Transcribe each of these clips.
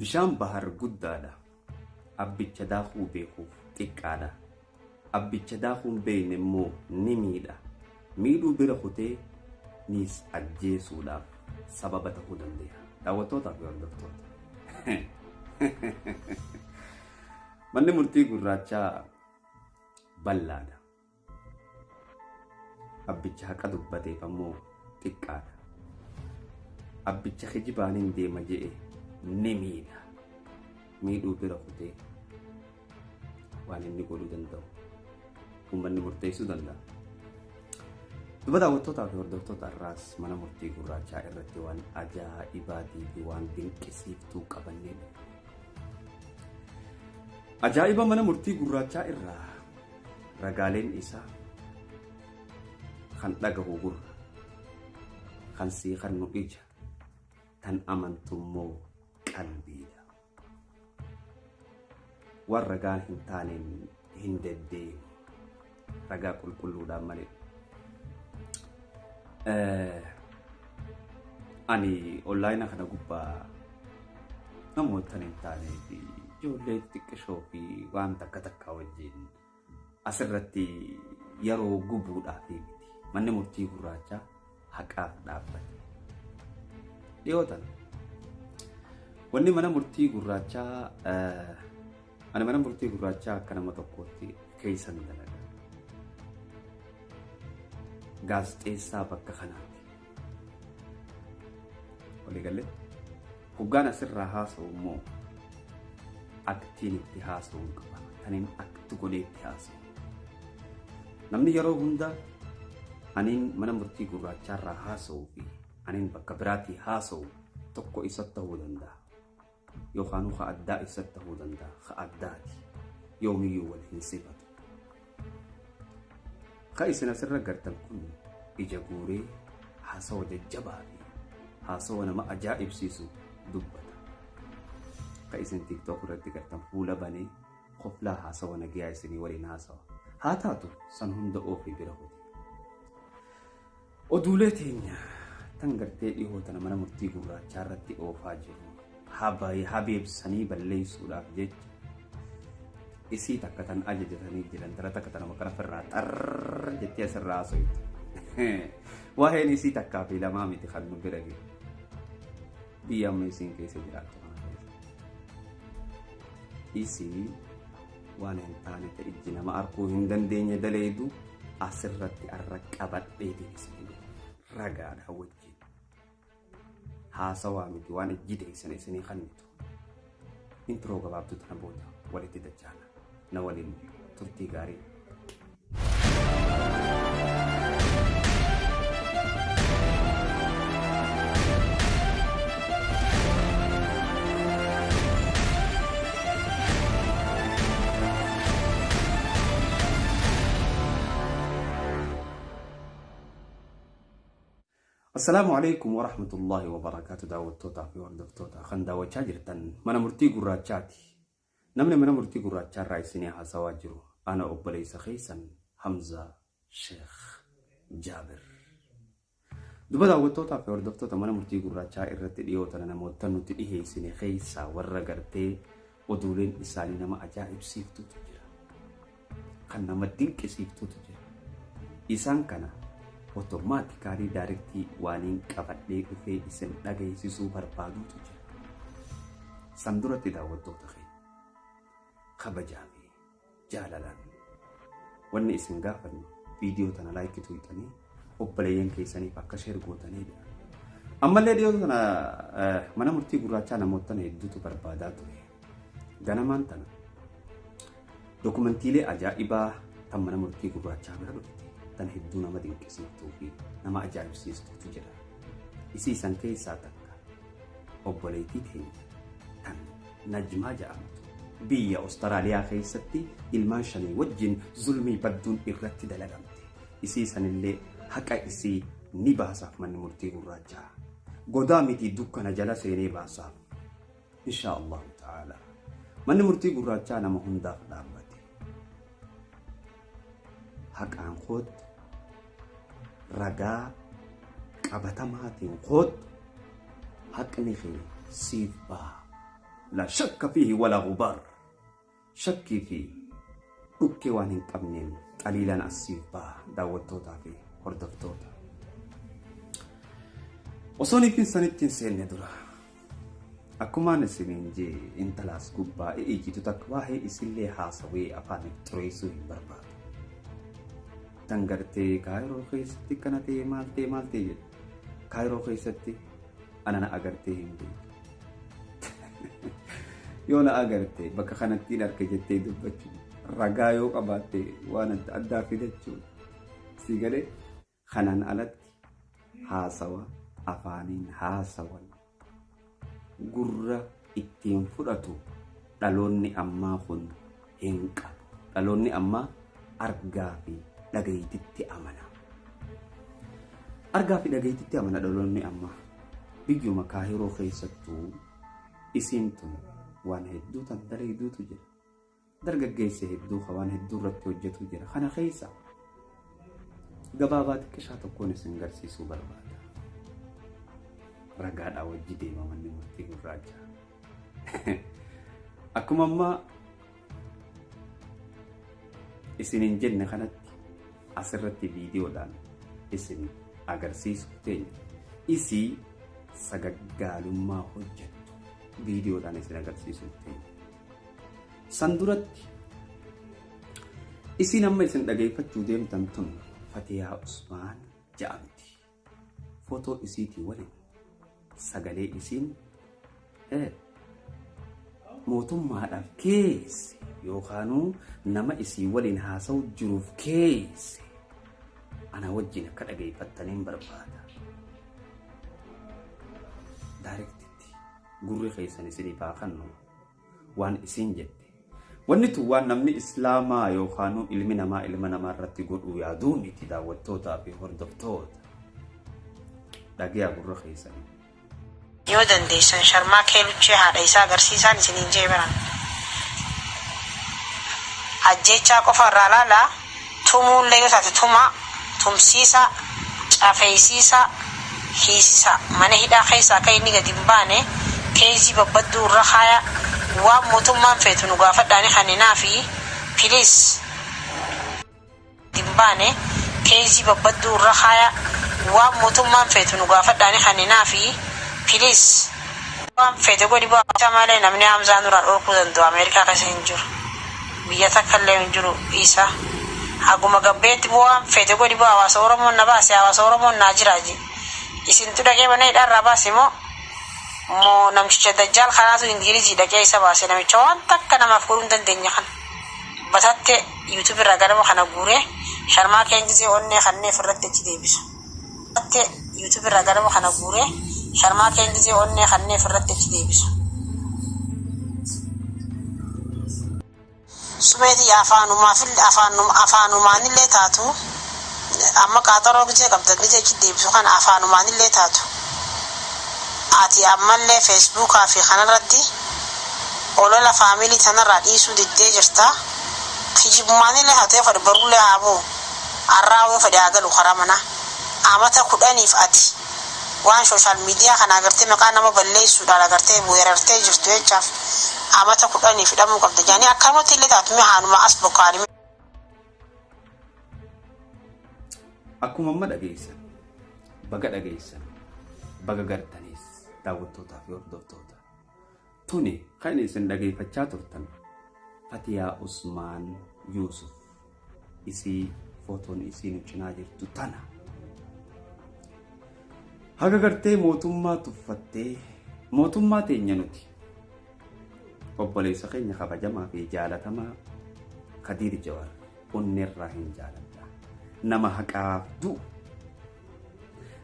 Bishaan bahar guddaadha. Abbicha daakuu beekuuf xiqqaadha. Abbicha daakuu hin beekne immoo ni miidha. Miidhuu bira kutee niis ajjeesuudhaaf sababa ta'uu danda'a. Daawwattootaa fi hordoftoota. Manni murtii gurraachaa bal'aadha. Abbicha haqa dubbateef ammoo xiqqaadha. Abbicha kijibaanin deema je'e ni miidha. Miidhuu bira kutee waan inni godhuu danda'u uummanni murteessuu danda'a. Duba daawwattootaa fi hordoftoota irraas mana murtii gurraachaa irratti waan ajaa'ibaatii fi waan dinqisiiftuu qabannee dhufne. Ajaa'iba mana murtii gurraachaa irraa ragaaleen isaa kan dhagahu gurra, kan sii kannu ija, tan amantu immoo qalbiidha. Waan ragaan hin taaneen hin deddeemu. Ragaa qulqulluudhaan malee. Ani onlaayina kana gubbaa namoota hin taanee fi ijoollee xixiqqishoo fi waan takka takka wajjin asirratti yeroo gubuudhaaf miti. Manni murtii gurraachaa haqaaf dhaabbate. Dhiyoo tana. Wanni mana murtii gurraachaa ani mana murtii gurraachaa akka nama tokkootti keessan dalaga. Gaazexeessaa bakka kanaati. Waliigalee hoggaan asirraa haasa'u immoo aktiin itti haasa'u qaba. Taniin akti godhee itti haasa'u. Namni yeroo hunda aniin mana murtii gurraachaarraa haasa'uu fi aniin bakka biraatii haasa'u tokko isa ta'uu danda'a. Yookaan ka addaa isa ta'uu danda'a. Ka addaati. Yoomiyyuu wal hin sifatu. Ka isin asirra gartan kun ija guuree haasawa jajjabaa fi haasawa nama ajaa'ibsiisu dubbata. Ka isin TikTok irratti gartan fuula banee koflaa haasawa nagiyaa isinii waliin haasawa. Haa taatu san hunda oofii bira kuti. Oduulee teenya tan gartee dhihoo tana mana murtii gurraachaa irratti oofaa jiru. Habeebsanii balleessuudhaaf jecha isii takka tan ajajatanii jiran tara takka tana makana firraa xarrrr jettee asirraa haasoftu. Waa'een isii takkaa fi lamaa miti kan nu bira gahe. Biyya amma isiin keessa jiraattu kana keessa. Isii waan hin taane ta'e ijji nama arguu hin dandeenye daleedu asirratti arra qabadheetiin isin ragaadha wajjin. Haasawaa miti waan ijji teessan isinii kannitu. Introo gabaabduu tana booda walitti dachaana. Na waliin turtii gaarii. Assalaamu alaikum warahmatullahi wabarakaatu daawwattootaa fi hordoftoota kan daawwachaa jirtan mana murtii gurraachaati. Namni mana murtii gurraachaa irraa isinii haasawaa jiru ana obboleessa keessan Hamza Sheekh Jaabir. Duba daawwattootaa fi hordoftoota mana murtii gurraachaa irratti dhiyoo tana namoota nuti dhiheessine keessaa warra gartee oduuleen isaanii nama ajaa'ibsiiftutu jira. Kan nama dinqisiiftutu jira. Isaan kana otomaatikaalii daarektii waaniin qabadhee dhufee isin dhageessisuu barbaadutu jira. San duratti daawwattoota keenya kabajaa fi jaalalaan wanni isin gaafannu viidiyoo tana laayikii tuqxanii obboleeyyan keessaniif akka sheer gootanidha. Ammallee dhiyoo tana mana murtii gurraachaa namoota hedduutu barbaadaa ture. Ganamaan tana dokumantiilee ajaa'ibaa tan mana murtii gurraachaa bira dhufte tan hedduu nama dinqisiiftuu fi nama ajaa'ibsiistutu jira. Isii san keessaa takka obboleettii teenya tan Najmaa jedhamtu biyya Awustiraaliyaa keessatti ilmaan shanii wajjin zulmii badduun irratti dalagamte. Isii sanillee haqa isii ni baasaaf manni murtii gurraachaa. Godaa miti dukkana jala seenee baasaaf. Inshaa Allahu ta'ala. Manni murtii gurraachaa nama hundaaf dhaabbate. Haqaan koottu ragaa qabatamaatiin koottu haqni kee siif baha. Laa shakka fiihi walaa gubaar. Shakkii fi dhukkee waan hin qabneen xaliilaan asiif baha daawwattootaa fi hordoftoota. Osoo ifin sanitti hin seenne dura akkumaan isiniin jee intalaas gubbaa ijjitu takka waa'ee isillee haasawee afaan xureessuu hin barbaadu. Tan gartee Kaayiroo keessatti akkana ta'e maal ta'e maal ta'e jedhu. Kaayiroo keessatti ana na agartee hin beektu. Yoo na agarte bakka kanattiin arge jettee dubbachuu ragaa yoo qabaatte waan adda addaa fidachuu si galee kanaan alatti haasawa afaaniin haasawan gurra ittiin fudhatu dhaloonni ammaa kun hin qabu. Dhaloonni ammaa argaa fi dhagayititti amana. Argaa fi dhagayititti amana dhaloonni ammaa. Biyyuma Kaahiroo keessattuu isiin tun waan hedduu tan dalagiduutu jira. Dargaggeessa hedduu ka waan hedduu irratti hojjetu jira. Kana keessa gabaabaa xiqqishaa tokkoon isin garsiisuu barbaada. Ragaadhaa wajji deema manni murtii gurraacha. Akkuma ammaa isin hin jenne kanatti asirratti viidiyoodhaan isin agarsiisuu teenya. Isii sagaggaalummaa hojjettu viidiyoodhaan isin agarsiisuu teenya. San duratti isiin amma isin dhageeffachuu deemtan tun Fatiyaa Usmaan ja'amti. Footoo isiitii waliin sagalee isiin mootummaadhaaf keesse yookaanuu nama isii waliin haasa'u jiruuf keesse ana wajjin akka dhageeffattaniin barbaada. Daarektitti gurri keessan isiniif haa kennu waan isiin jette. Wanni tun waan namni islaamaa yookaanuu ilmi namaa ilma namaa irratti godhuu yaaduu miti daawwattootaa fi hordoftoota. Dhagaya gurra keessanii. Yoo dandeessan Sharmaa Keeluchee haadha isaa agarsiisaan isiniin jee baran. Ajjeechaa qofa irraa laalaa tumuullee yoo taate tumaa, tumsiisaa, cafeessiisaa, hiisisaa, mana hidhaa keessa akka inni gadi hin baane keezii babbadduu irra kaaya waan mootummaan feetu nu gaafadhaani kaninaa fi please. Hin baane keezii babbadduu irra kaaya waan mootummaan feetu nu gaafadhaani kaninaa fi please. Waan feete godhi baa malee namni Hamzaa nurraa dhorkuu danda'u Ameerikaa keessa hin jiru. Biyya takka illee hin jiru isa. Haguma gabbeetti waan feete godhi baa hawaasa Oromoon na baase hawaasa Oromoon naa jira ji. Isintu dhaqee mana hidhaarraa baase moo moo namticha dajjaal kanaatu Ingilizii dhaqee isa baase namicha waan takka namaaf godhuu hin dandeenye kana. Batatte YouTube irraa ganama kana guuree Sharmaa keen gisee onnee kanneef irratti achi deebisu. Batatte YouTube irraa ganama kana guuree Sharmaa keen gisee onnee kanneef irratti achi deebisu. Sumeeti afaanumaanillee taatu amma qaaxaroo gisee qabdan gisee achi deebisu kana afaanumaanillee taatu. Ati ammallee Feesbuukaa fi kanarratti olola faamilii tanarraa dhiisuu diddee jirta. Kijibummaanillee haa ta'e fedhe barullee haa bu'u. Arraa yoo fedhe haa galu karaa manaa. Amata 10f ati waan sooshaal miidiyaa kana agartee maqaa nama balleessuudhaan agartee weerartee jirtu jechaaf amata 10f hidhamuu qabda jedhanii akkanumatti illee taatu mee haanuma as bokkaani. Akkuma amma dhageessan baga dhageessan baga gartaniis daawwattootaa fi hordoftoota. Tuni kan isin dhageeffachaa turtan Fatiyaa Usmaan Yuusuf isii footoon isii nu cinaa jirtu tana. Haga gartee mootummaa tuffattee mootummaa teenya nuti obboleessa keenya kabajamaa fi jaalatamaa Kadiir Jawaar onneerraa hin jaaladha. Nama haqaaf du'u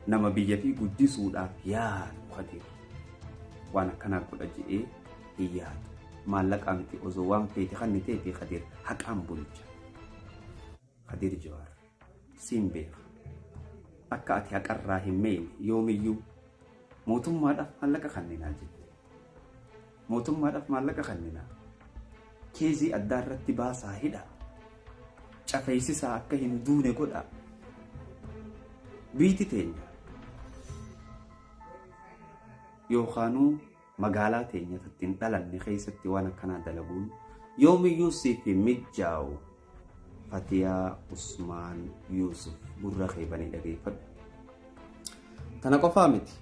nama biyya fi guddisuudhaaf yaalu Kadiir waan akkanaa godha je'ee hin yaadu. Maallaqaa miti osoo waan feete kan ta'e fi Kadiir haqaan bulcha. Kadiir Jawaar siin beeka. Akka ati haqarraa hin meeyne yoomiyyuu mootummaadhaaf maallaqa kenninaa jette. Mootummaadhaaf maallaqa kenninaa. Keezii addaa irratti baasaa hidha. Cafeessisaa akka hin duune godha. Biiti teenya yookaanuu Magaalaa teenya tatti hin dhalanne keessatti waan akkanaa dalaguun yoomiyyuu siif hin mijjaa'u. Fatiyaa Usmaan Yuusuf gurra kee banii dhageeffadhu. Tana qofaa miti.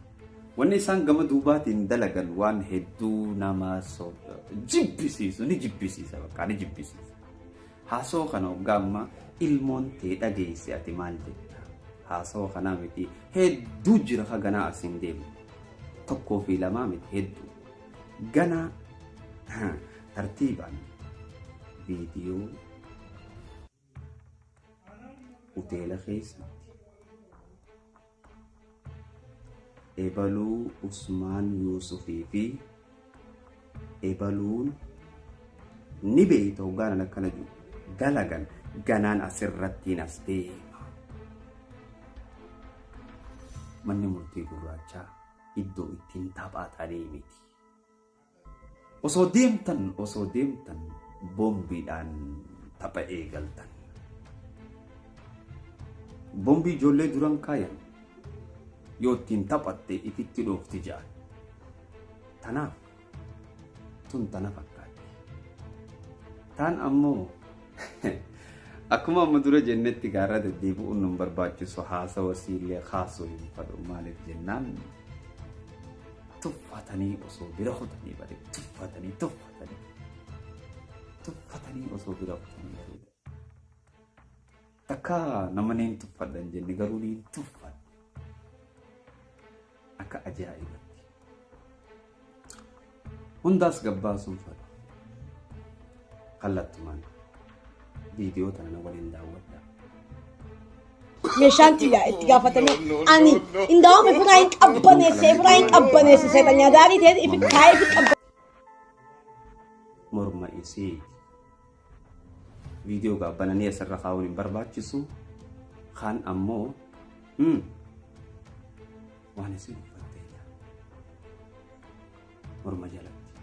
Wanni isaan gama duubaatiin dalagan waan hedduu nama jibbisiisu ni jibbisiisa bakka ni jibbisiisa. Haasoo kana hoggaa ammaa ilmoon tee dhageesse ati maal jetta? Haasoo kanaa miti hedduu jira ka ganaa asiin deemu. Tokkoo fi lamaa miti hedduu. Ganaa tartiibaan viidiyoo hoteela keessatti ebaluu Usmaan Yuusufii fi ebaluun ni beeyta hoggaanan akkana jiru dalagan ganaan asirrattiin as deema. Manni murtii gurraachaa iddoo ittiin taphatanii miti. Osoo deemtan boombiidhaan tapha eegaltan. Boombii ijoollee duran kaayan yoo ittiin taphatte ifitti dhoofti jedhan. Tanaaf tun tana fakkaatti. Taan ammoo akkuma amma dura jennetti gaarra deddeebi'uun nun barbaachisu, haasawa siillee kaasuu hin fedhu. Maaliif jennaan, tuffatanii osoo bira kutanii bareeda. Tuffatanii, tuffatanii, tuffatanii osoo bira kutanii bareeda. Takka nama niin tuffadha hin jenne, garuu niin tuffadha. Akka ajaa'ibatti. Hundaas gabbaasuun fedha. Kallattumaan viidiyoo tana na waliin daawwadha. Meeshaan tiyya itti gaafatamee ani indaa'uun ifirraa hin qabbaneesse, ifirraa hin qabbaneesse, seexanyaa daarii ta'e ifi kaayee ifi qabbaneesse. Morma isiiti. Viidiyoo gaabbananii asirra kaa'uun hin barbaachisu. Kaan ammoo waan isin uffatteedha. Morma jalatti.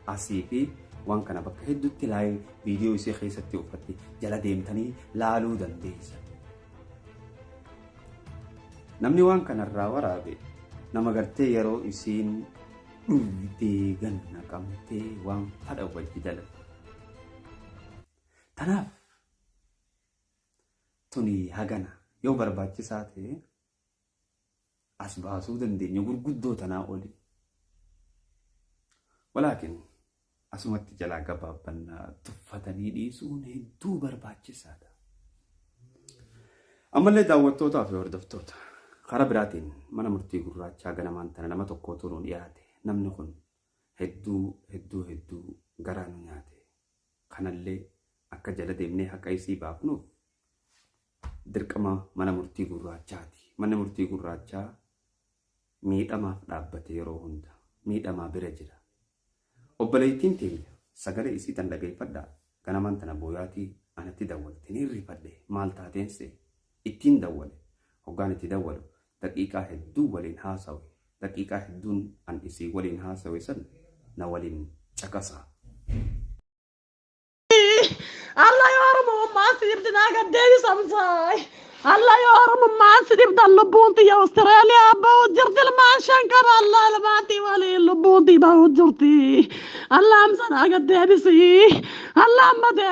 Asii fi waan kana bakka hedduutti live viidiyoo isii keessatti uffatte jala deemtanii laaluu dandeessan. Namni waan kanarraa waraabe nama gartee yeroo isiin dhugdee ganna qabdee waan fadha wajji dalagu. Tanaaf tuni hagana yoo barbaachisaa ta'e as baasuu dandeenya gurguddoo tanaa oli. Walaakin asumatti jalaa gabaabbannaa, tuffatanii dhiisuun hedduu barbaachisaadha. Ammallee daawwattootaa fi hordoftoota, karaa biraatiin mana murtii gurraachaa ganamaan tana nama tokkotu nu dhiyaate. Namni kun hedduu hedduu hedduu garaa nu nyaate. Kanallee akka jala deemnee haqa isii baafnuuf dirqama mana murtii gurraachaati. Manni murtii gurraachaa miidhamaaf dhaabbate, yeroo hunda miidhamaa bira jira. Obboleettiin teenya sagalee isii tan dhageeffadhaa. Ganamaan tana booyaatii anatti dawwalte. Ni rifadhe, maal taateen see ittiin dawwale. Hoggaan itti dawwalu daqiiqaa hedduu waliin haasawe. Daqiiqaa hedduun an isii waliin haasawe san na waliin caqasaa. Allah yoo Oromummaan si dhibdi naa gaddeebisamsaay. Allah yoo Oromummaan si dhibdan lubbuun tiyya Austraaliyaa bahu jirti, ilmaan shan qaba. Allah ilmaantii waliin lubbuun tiyya bahu jirti. Allah amsa naa gaddeebisi. Allah ammadee.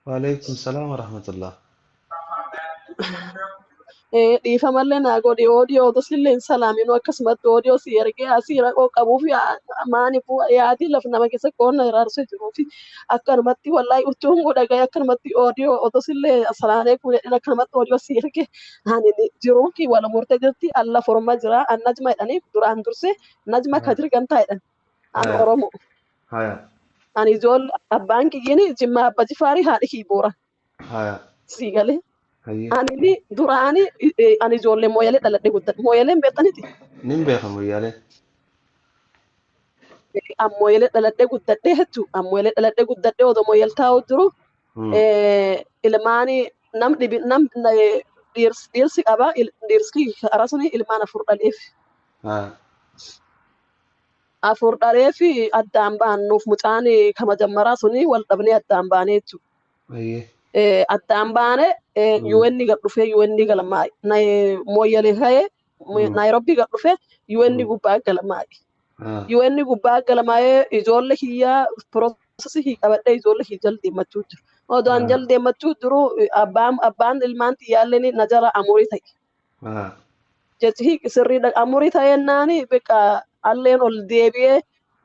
وعليكم السلام ورحمة الله. Dhiifamallee naa godhi, oodiyoo tosillee hin salaaminu, akkasumatti oodiyoo si ergee asii raqoo qabuuf maaniifuu yaadii lafa nama keessa qoonna iraarsee jiruufi akkanumatti wallaahi utuun godha gahee akkanumatti oodiyoo otosillee salaalee kun jedhin akkanumatti oodiyoo si erge. Ani jiruun kii wal murtee jirti, alla forma jira, an Najma jedhanii duraan dursee Najma Kadir Gantaa jedhan an Oromo. Ani ijoollee abbaan kiyyiin Jimmaa Abba Jifaarii, haadhi kii Boora. Sii galee. Ani duraani ani ijoollee Mooyalee dhaladhe guddadhe. Mooyaleen beektaniti? Nin beeka Mooyalee. An Mooyalee dhaladhe guddadhe hedduu. An Mooyalee dhaladhe guddadhe, odoo Mooyal taa'u jiru ilmaani nam dhibi nam dhiirsi qaba, dhiirsi karaa suni ilmaan afur dhaleef. Afur dhaleef addaan baannuuf mucaan kama jammaraa suni wal dhabnee addaan baanee jechuudha. Addaan baane UN gad dhufee UN galmaa Mooyyalee ka'ee. Naayiroobii gad dhufe UN gubbaa galmaa'e. UN gubbaa galmaa'ee ijoollee kiyyaa piroosesii qabadhee ijoollee kiyya jala deemmachuu jiru. Odoo an jala deemmachuu jiru abbaan ilmaan xiyyaallee na jala amurii ta'e. Jechi sirriidha. Amurii ta'ennaani beqa alleen ol deebi'ee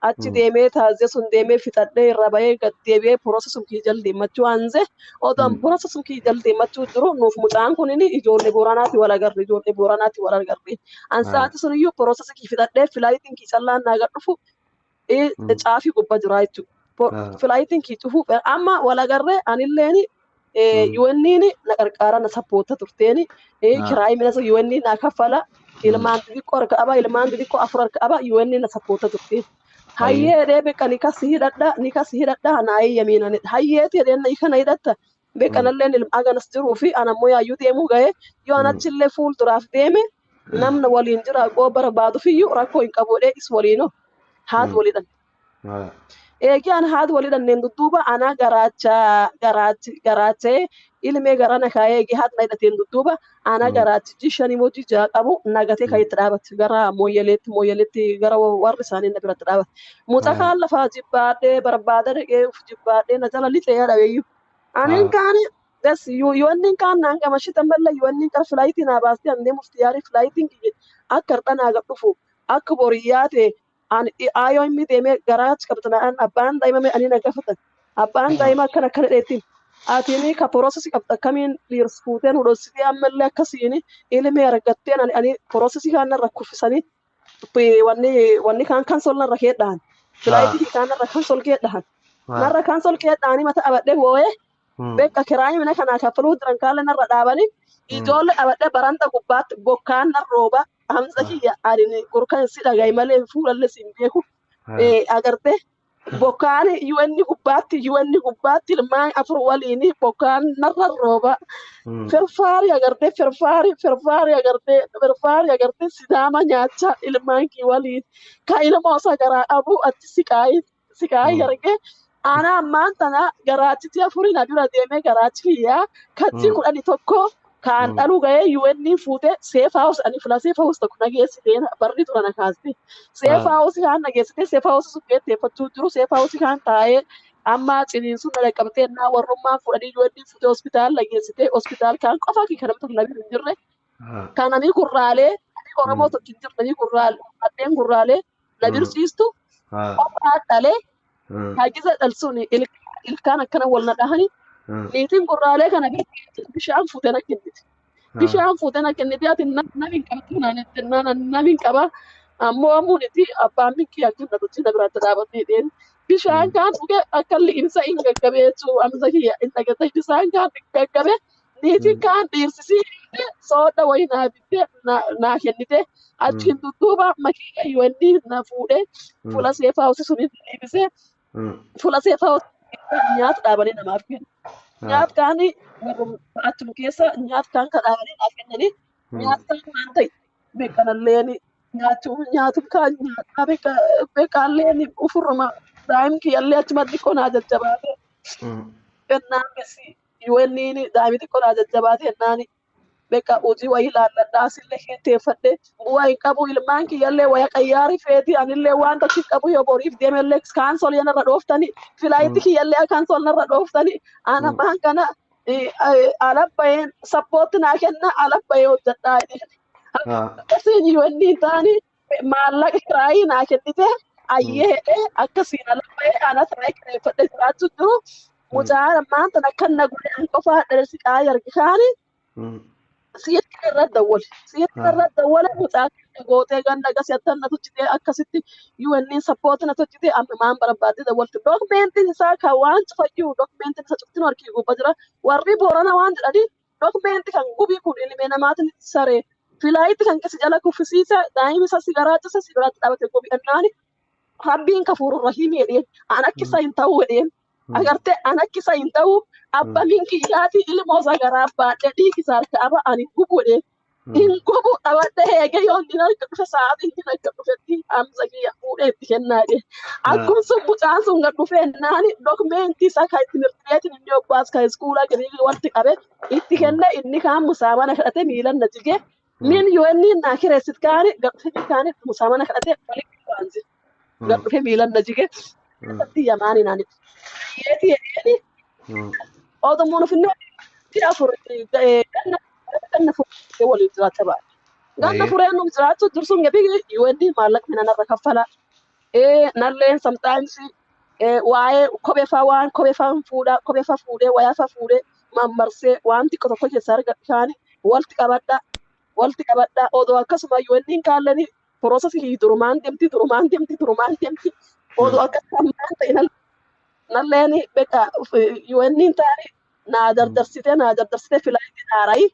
achi deemee taazee sun deemee fixadhee irra bahee gad deebi'ee piroosesum kiyya jala deemmachuu aanze. Odoo an piroosesum kiyya jala deemmachuu jiru nuuf mucaan kunini ijoollee Booranaati wal agarre, ijoollee Booranaati wal agarre. An sa'aati suniyyuu piroosesii kiyya fixadhee filaayitiin kiyya callaan naa gad dhufu caafii gubbaa jira jechuudha. Filaayitiin kiyya cufuu amma wal agarre anilleeni UN'n na qarqaara na sappoota turteeni kiraayii mina UN na kaffala, ilmaan xixiqqoo harka qaba, ilmaan xixiqqoo 4 harka qaba, UN na sappoota turteen. Hayyee jedhee beqa ni kas hidhadha, ni kas hidhadha naa eeyyamiin hayyeeti jedheen kana hidhatta beqanalleen ilma ganas jiruu fi anammoo yaayyuu deemuu ga'ee yoo an achillee fuulduraaf deeme namna waliin jira qoo barbaadufiyyuu rakkoo hin qabu jedhee is waliinoo haati walidhan. Eegi an haati walidhanneen dudduuba ana garaacha garaachi garaachee ilmee garana kaa'ee eegi haati na hidhateen dudduuba ana garaachi 5 moo 6 qabu nagatee kan itti dhaabate gara mooyyeleetti gara warri isaanii na biratti dhaabate. Mucaa kaan lafaa jibbaadhee barbaada dhaqee uf jibbaadhee na jala lixee dhabeeyyu. Aniin kaani bes yoonni kaan naan gamashita malla yoonni qar filaayitii naa baastee an deemuuf xiyyaarri filaayitiin kiyye akka har'a naa gad dhufu akka boriyyaa ta'e ani aayoo inni deemee garaachi qabatan abbaan daa'ima ani na gaafatan abbaan daa'ima akkana akkana dheettiin atini ka piroosesii qabda akkamiin dhiirsi fuuteen hudhossitee ammallee akkasiin ilmee argatteen ani piroosesii kaan narra kuffisanii wanni kaan kansol narra keedhaan filaayitii kaan narra kansol keedhaan narra kansol keedhaanii mata abadhee boo'ee beeka kiraayii mana kanaa kaffaluu jiran kaalle narra dhaabanii ijoollee abadhee baranda gubbaatti bokkaan narrooba hamza kiyya ani gurkan si dhagaye malee fuulallee si hin beeku agartee bokkaan UN gubbaatti ilmaan 4 waliin bokkaan narra rooba firfaari agartee firfaari agartee firfaari agartee sidaama nyaachaa ilmaan kii waliin ka ilmoo isa garaa qabu achi siqaayii argee ana ammaan tana garaachitti 4 na bira deemee garaachi kiyyaa katti 11 kaan dhaluu ga'ee UN fuutee seef haawus ani fila seef haawus tokko nageessitee barri dura na kaastee seef haawus kaan nageessitee seef haawus sun geetteeffachuu jiru seef haawus kaan taa'ee amma ciniinsuun na dhaqqabtee naa warrummaan fudhanii UN fuutee hospitaal nageessitee hospitaal kaan qofa kii kan namni tokko na bira hin jirre kan namni gurraalee namni Oromoo tokko hin jirre namni gurraalee addeen gurraalee na birsiistu qofaa dhalee hagiza dhalsuun ilkaan akkana wal na dhahanii niitiin gurraalee kana bishaan fuutee na kennite. Bishaan fuutee na kennite ati nam hin qabdu naan jette nam hin qaba. Ammoo ammuuniti abbaan mikkii akka na tolchee na biraatti dhaabatee dheen. Bishaan kaan dhuge akka liqimsa hin gaggabe jechuu amsa kiyya hin dhagate bishaan kaan gaggabe niitiin kaan dhiirsisii soodha wayii naa bittee naa kennite achiin dudduuba makiina UN na fuudhee fuula seefaa hojii sun deebisee fuula seefaa hojii nyaata dhaabanii namaaf kennu. Nyaata kaanii achuma keessa nyaata kaan kan dhaabanii naaf kennanii nyaata kaan waan ta'e beekanalleen nyaatu kaan nyaataa beekalleen ufurruma daa'imni kiyyallee achuma xiqqoo naa jajjabaate ennaan besi UN daa'imni xiqqoo naa jajjabaate ennaan beeka hojii wayii laalladhaa asillee keetteeffadhe bu'aa hin qabu ilmaan kiyyallee waya qayyaarii feeti anillee waan tokko hin qabu yoo boriif deemellee kaansol narra dhooftani filaayitii kiyyallee kaansol narra dhooftani ana maan kana alabbayeen sappooti naa kenna alabbayee hojjedhaa jedhe. Akkasiin UN taani maallaqa kiraayii naa kennite ayyee jedhee akkasiin alabbayee ana taa'ee kireeffadhe jiraachuu jiru mucaan ammaan tana akkan na godhe an qofaa dhala siqaa argikaani. Sitti irra dawwale. Sitti irra dawwale mucaa gootee ganda gasi attan na tolchitee akkasitti UN sappooti na tolchitee amma maan barbaadde dawwalte. Dokumentiin isaa kan waan cufayyuu dokumentiin isa cuftin harkii gubbaa jira. Warri Boorana waan jedhanii dokumentii kan gubii kun ilmee namaatiin saree filaayitti kan keessa jala kuffisiise daa'imni isa si garaachisa si biraatti dhaabate gubii ennaani rabbiin kafuuru rahiim jedheen an akkisa hin ta'u jedheen. Agartee an akkisa hin ta'u abba minkiyyaati ilmoo isaa garaa baadhee dhiigisa harka aba ani gubu jedheen. Hin gubu dhabadhee eegee yoo inni harka dhufe sa'aatii inni harka dhufetti hamza kiyya fuudhee itti kennaa jedheen. Akkuma sun mucaan sun gad dhufee naani dokumentii isaa kan itti mirtireetiin inni obbaas kan iskuulaa giriirii walitti qabe itti kenne inni kaan musaamana kadhate miilan na jige. Min UN naa kireessit kaani gad dhufe kaani musaa mana kadhatee walitti waanzi. Gad dhufe miilan na jige. Keessatti yamaani naani. Yeeti jedheeni odomuun ofinnee ji'a 4 ganna ganna furee waliin jiraachaa ba'a. Ganna furee nu jiraachuu dursuun gabii UN maallaqa mina narra kaffala. Nalleen sometimes waa'ee kophee faa waan kophee faa fuudhaa kophee faa fuudhee wayaa faa fuudhee mammarsee waan xiqqoo tokko keessaa argadhu kaani walitti qabadha walitti qabadha odoo akkasuma UN kaallani processii durumaan deemti durumaan deemti durumaan deemti odoo akkasuma ta'e nalleen beqa UN taani naa dardarsitee flightii naarayi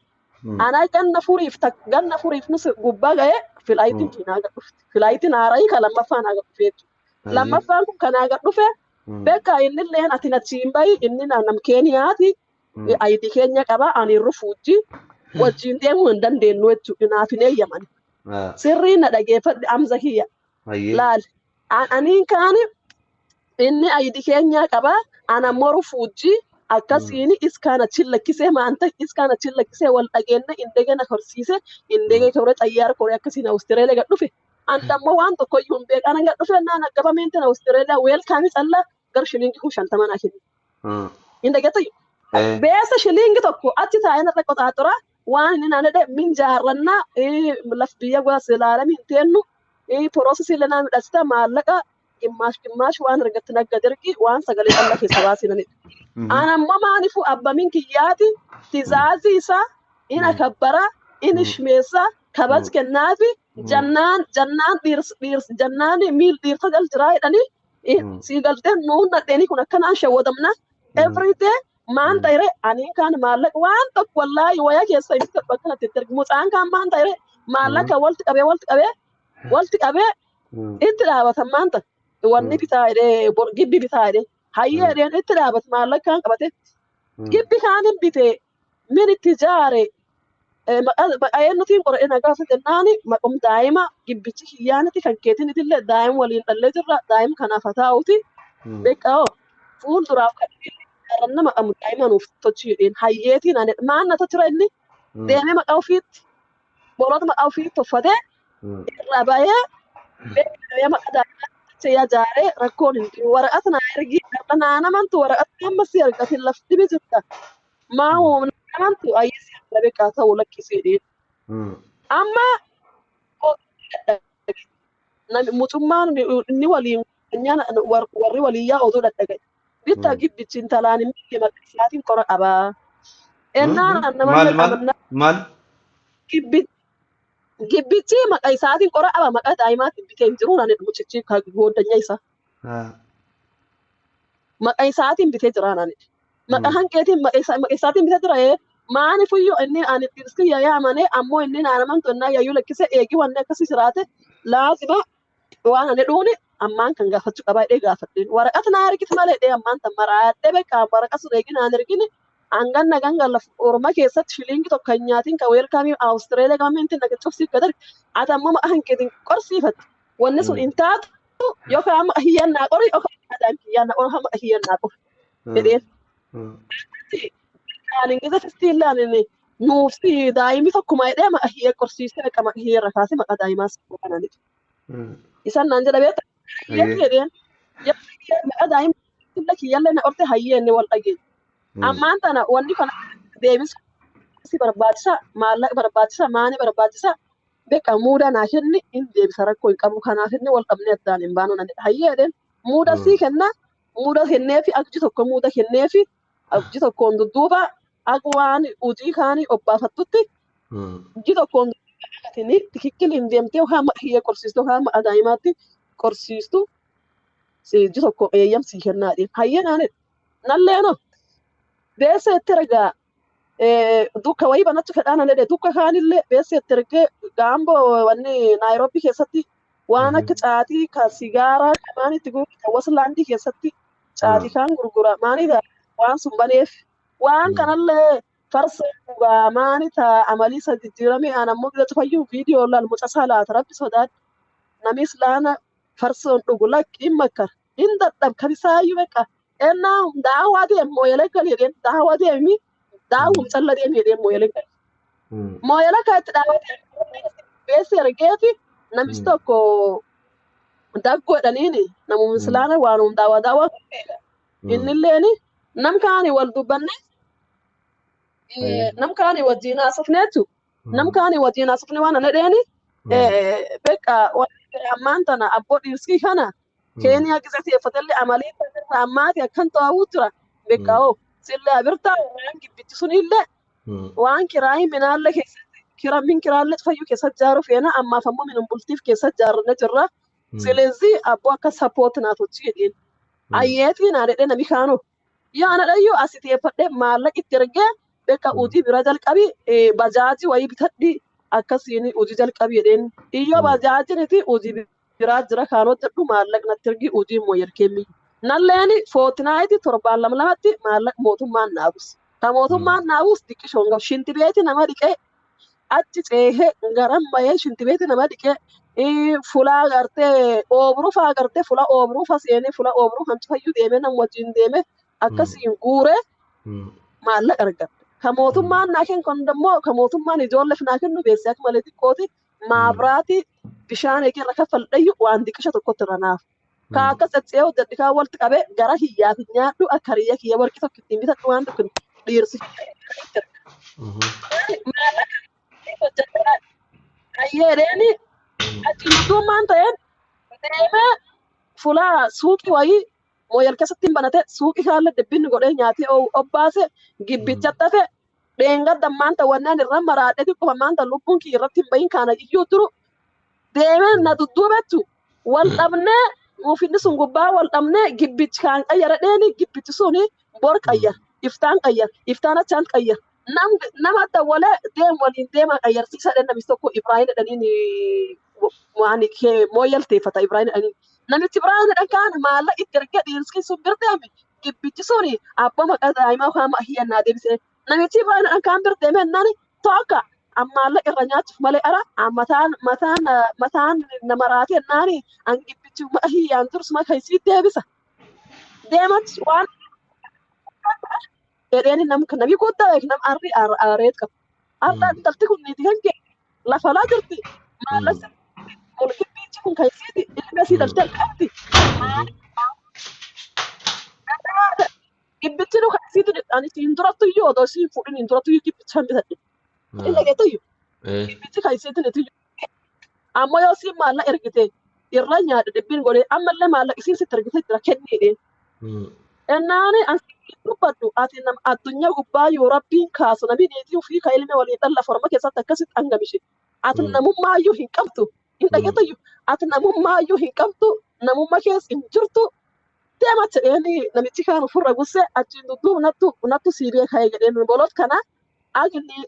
ana ganna furiif ganna furiif nus gubbaa ga'ee flightiin kun naa gad dhufte flightiin naarayi ka lammaffaa naa gad dhufe jechuudha. Lammaffaan kun kan naa gad dhufe beqa innilleen ati achiin bahi inni nam Keeniyaati ID keenya qaba ani refugee wajjin deemuu hin dandeenyu jechuudha naaf hin eeyyaman. Sirrii na dhageeffadhe amza kiyya. Laal aniin kaani inni ID keenya qaba ana ammoo refugee akkasiin iskaan achi lakkisee maanta iskaan achi lakkisee wal dhageenne indegena horsiise indegee kore xayyaara kore akkasiin Awustiraaliyaa gad dhufe. Anta ammoo waan tokko iyyuu hin beeku. Ana gad dhufe naan governmentiin Awustiraaliyaa welcome callaa gara shiliingii 50,000 naa kenne. Hin dhageettu. Beesa shiliingi tokko achi taa'ee narra qoxaaxura waan inni naan jedhe min jaarrannaa laf biyya gosa ilaalame hin teennu processii illee naa midhaasita maallaqa gimmaash gimmaash waan argatte nagga dirqi waan sagalee callaa keessa baasinanidha. Ana ammoo maalifu abbamin kiyyaati tizaazii isaa in akabbara in ishmeessa kabaj kennaafi jannaan jannaan dhiirs dhiirs jannaan miil dhiirsa jal jiraa jedhanii sii galtee nuun nadheenii kun akkanaan shawwadamna every day maan ta'e ani kan maallaqa waan tokko wallaahi waya keessa hin fedhu akkanatti itti ergu mucaan kan maan ta'e maallaqa walitti qabee walitti qabee walitti qabee itti dhaabatan maan ta'e wanni bitaa jedhee gibbi bitaa jedhee hayyee jedheen itti dhaabate maallaqa kan qabate gibbi kaan hin bite min itti jaare maqaa eenyutiin qoradhe na gaafa jennaani maqum daa'ima gibbichi kiyyaaniti kan keetiin itillee daa'ima waliin dhallee jirra daa'ima kanaaf haa taa'uti beekaa fuulduraaf kan jaarranna maqamu daa'ima nuuf tochi jedheen hayyeetiin ani maan na tochira inni deemee maqaa ofiitti bolota maqaa ofiitti uffatee irra bahee beekamee maqaa daa'imaa yaa jaaree rakkoon hin jiru waraqata naa ergi har'a naa namantu waraqata amma si argatin lafti dhibi jirta maa humna namantu ayyee si arga beekaa ta'uu lakkisee jedheen amma mucummaan inni waliin warri waliyyaa oduu dhadhagaye bitta gibbichi intalaan hin bille maqaa isaatiin qora qabaa ennaan Maal namallee maal qabannaa maal? Gibbichi maqaa isaatiin qora qaba maqaa daa'imaatiin bitee hin jiru naan mucichi gooddanya isaa maqaa isaatiin bitee jira naan maqaa hanqeetiin maqaa isaatiin bitee jira maaliifuyyuu inni ani dhirsi yaamane ammoo inni naan amantu innaa yayyuu lakkise eegi wanni akkasii jiraate laazima waan ani dhuuni ammaan kan gaafachuu qabaa jedhee gaafadheen waraqata naa ergite malee jedhee ammaan tan maraadhee beekaa waraqa sun eegi naan ergine hangan nagan galla orma keessatti shiliingi tokko hin nyaatin ka welcome Awustiraaliyaa governmentiin naga cufsiif gad erge ati ammoo maqaa hanqeetiin qorsiifatte wanni sun hin taatu yookaan maqaa hiyyaan naa qori yookaan daa'im hiyyaan naa qori maqaa hiyyaan naa qori jedheen. Ani gisa fistiillaan nuuf si daa'imni tokkuma jedhee maqaa hiyyee qorsiisee beekaa maqaa hiyyee irra kaasee maqaa daa'imaa kananidha. Isan naan jedha beektaa hayyeetti jedheen maqaa daa'ima kiyyallee na qorte hayyee inni wal dhageenya. Ammaan tana wanni kana deebisu si barbaachisa maallaqa barbaachisa maani barbaachisa beekaa muudaa naa kenni hin deebisa rakkoo hin qabu kanaaf inni wal qabnee addaan hin baanu nan jedha hayyee jedheen muuda sii kenna muuda kenneefi akji tokko muuda kenneefi akji tokkoon dudduuba akka waan hojii kaanii obbaafattutti hojii tokkoon dudduuba tikikkiliin deemtee yookaan maqaa hiyyee qorsiistu yookaan maqaa daa'imaatti qorsiistu hojii tokko eeyyamsii kennaa jedheen hayyee naan jedhe nalleeno beessa itti ergaa dukka wayii banachuu fedhaan ani jedhe dukka kaanillee beessa itti ergee gaamboo wanni Naayiroobii keessatti waan akka caatii ka sigaaraa ka maan itti gurgura Waslaandii keessatti caatii kaan gurgura maani waan sun baneef waan kanallee farsa dhugaa maani taa amalii isa jijjiirame an ammoo gida cufayyuu viidiyoo laal mucasaa laata rabbi sodaadhu namis laana farsoon dhugu lakki hin makkara hin dadhab kabisaayyuu beqa ennaa daawwaa deem mooyalee gali jedheen daawwaa deemi daawwum calla deemi jedheen mooyalee gali. Mooyala kan itti dhaabatee beessa ergeefi namichi tokko daggoo jedhaniini namuma islaana waanum daawaa daawaa innilleeni nam kaani wal dubbanne nam kaani wajjin haasofneetu nam kaani wajjin haasofne waan ana dheeni beqa ammaan tana abboo dhiirskii kana Keeniyaa keessatti eeffatallee amalii irraa ammaati akkan ta'uu jira beqa oo sillee abirtaa waan gibbichi sunillee waan kiraayii minaallee keessatti kira min kiraallee fayyuu keessatti jaaru feena ammaaf ammoo minun bultiif keessatti jaarranne jirra. Silezi abboo akka sappooti naa tolchi jedheen. Ayyeetii naa dhedhee nami kaanoo. Yaa na dhayyoo asii eeffadhee maallaqa itti ergee beqa hojii bira jalqabi bajaajii wayii bitadhi akkasiin hojii jalqabi jedheen. Iyyoo bajaajiniti hojii biraa jira kaan hojjedhu maallaqa natti ergi hojii immoo yerkeemmi. Nalleeni footinaayiti torbaan lama lamatti maallaqa mootummaan naabus. Ka mootummaan naabus diqqishoon qabu. Shintibeeti nama dhiqee achi ceehee garan bahee shintibeeti nama dhiqee fulaa gartee oobruu faa gartee fula oobruu fa seenee fula oobruu kan fayyuu deemee nam wajjin deemee akkasiin guuree maallaqa argadhe. Ka mootummaan naa kennu kun immoo ka mootummaan ijoolleef naa kennu beeksisa akka malee xiqqooti maabiraati bishaan eegirra kaffaldhayyu waan diqisha tokkotti irra naaf. Ka akkas ceccee hojjedhi kaan walitti qabee gara hiyyaaf nyaadhu akka hariyya kiyya warqii tokko ittiin bitadhu waan tokko dhiirsi. Maallaqa hojjedha. Ayyeedheeni achi hundummaan ta'een deemee fuula suuqii wayii mooyal keessatti hin banate suuqii haala dibbinni godhee nyaatee obbaase gibbicha tafe dheengadda maanta wannaan irra maraadhe xiqquma maanta lubbuun kiyya irratti hin bahin kaana iyyuu duru deemee na dudduubettu wal dhabnee muufinni sun gubbaa wal dhabnee gibbichi kaan qayyara dheeni gibbichi suni bor qayyar iftaan qayyar iftaan achaan qayyar nam nama dawwalee deem waliin deemaa qayyarsiisa dhen namichi tokko Ibraahim jedhaniin waan kee mooyal teeffata Ibraahim jedhaniin. Namichi Ibraahim jedhan kaan maallaqa itti ergee dhiirsi sun bir deeme gibbichi suni abbaa maqaa daa'imaa kaan hiyyannaa deebisee namichi Ibraahim jedhan kaan bir deeme nani tokko maallaqa irra nyaachuuf malee ara mataan mataan mataan nama raatee naani an gibbichi hiyyaan dursuma kaysii deebisa. Deematti waan jedheen nam nami guddaa beek nam arri aareet qaba. Arra intalti kun niitii kan kee lafa laa jirti maallaqa ol gibbichi kun kaysiiti ilmi asii dhaltee qabdi. Gibbichi nu kaysiiti ani siin durattu iyyuu odoo siin fuudhin hin durattu iyyuu gibbicha hin bitadhe. Inni dhageettu iyyuu gibbichi kaysiiti nitu iyyuu. Ammoo yoo siin maallaqa ergite irra nyaadhe dhibbiin godhee ammallee maallaqa isiin sitti ergite jira kenniidhe. Ennaani an dubbadhu ati nam addunyaa gubbaa yoo rabbiin kaasu namni niitii ofii ka ilmi waliin dhalla forma keessatti akkasitti hangamishe. Ati namummaayyuu hin qabdu. Hin dhageettu ati namummaayyuu hin qabdu namummaa keessa hin jirtu. Deema jedheeni namichi kaan ofirra gussee achiin dudduub nattu nattu siibee ka'ee jedheen bolot kana agni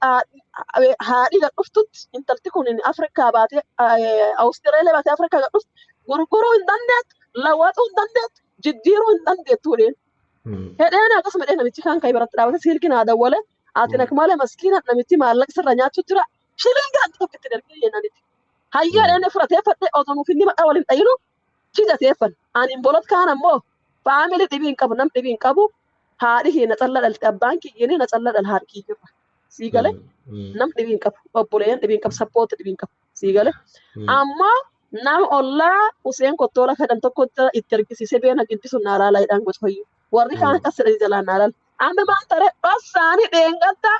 haadhi gad dhuftutti intalti kun Afrikaa baatee Awustiraaliyaa baatee Afrikaa gad dhuftu gurguruu hin dandeettu lawwaxuu hin dandeettu jijjiiruu hin dandeettu jedheen. Hedheen akkasuma dhee namichi kaan ka'ee biratti dhaabate silki naa dawwale ati nak malee maskiina namichi maallaqa sirra nyaachuu jira shilinga hanti tokko itti dargee jennanitti. Hayyaa dheen fudhatee otoo nuuf inni maqaa waliin dhayinu jijateeffan ani bolot kaan ammoo faamilii dhibii hin qabu nam dhibii hin qabu haadhi kiyya na calla dhalte abbaan kiyyini na calla dhal haadhi kiyyirra sii gale nam dhibii hin qabu obboleeyyan dhibii hin qabu sappoota dhibii hin qabu sii gale ammoo nama ollaa Useen Kottoola kadhan tokko itti ergisiisee beena giddisu naa laalaa jedhaan gosa fayyu warri kaan akkas jedhanii jalaan naa laala amma maan tare dhossaanii dheengadda